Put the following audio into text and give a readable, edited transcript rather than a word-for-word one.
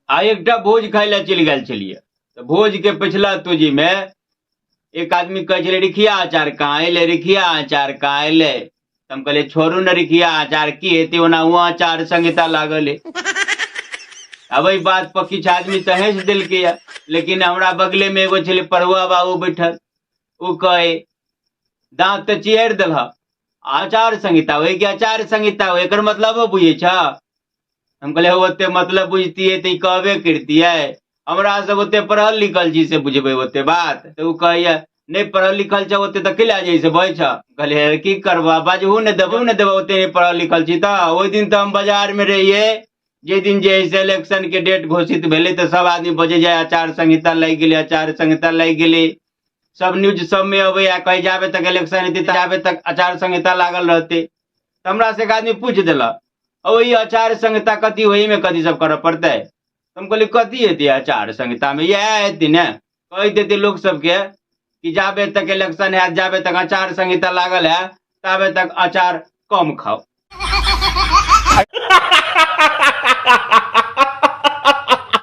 आ एकटा भोज खाय लए चलि गेल छलियै तऽ भोजके पछिला तुजीमे एक आदमी कहै छलै रिखिया अचार कहाँ एलै, रिखिया अचार कहाँ एलै? तऽ हम कहलियै छोड़ू ने रिखिया अचार, की हेतै, ओना ओ अचार संहिता लागल है। आब एहि बात पर किछु आदमी तऽ हँसि देलकै यऽ, लेकिन हमरा बगलेमे एगो छलै पढ़ुआ बाबू बैठल, ओ कहै दाँत तऽ चियारि देलहक, आचार संहिता ओहि के आचार संहिता होइ, एकर मतलबो बुझै छ? हम कहलियै हौ ओते मतलब बुझतियै तऽ ई कहबे करितियै, हमरा सब ओते पढ़ल लिखल छी से बुझबै ओते बात? तऽ ओ कहैया नहि पढ़ल लिखल छ ओते तऽ कैला जे से बजै छ? कहलियै हे की करबह, बाजहू नहि देबो नहि देबो, ओते नहि पढ़ल लिखल छी। तऽ ओहि दिन तऽ हम बाजार मे रहियै जाहि दिन जे है से इलेक्शन के डेट घोषित भेलै, तऽ सब आदमी बजै जाय आचार संहिता लागि गेलै, आचार संहिता लागि गेलै। सब न्यूज सबमे अबै आ कहै जाबे तक इलेक्शन हेतै ताबे तक आचार संहिता लागल रहतै। तऽ हमरा से एक आदमी पूछि देलक, ओहि आचार संहिता कथी, ओहिमे कथी सब करऽ पड़तै? हम कहलियै कथी हेतै आचार संहितामे, इएह हेतै ने, कहि देतै लोक सबके कि जाबे तक इलेक्शन हैत, जाबे तक आचार संहिता लागल है ताबे तक अचार कम खाउ।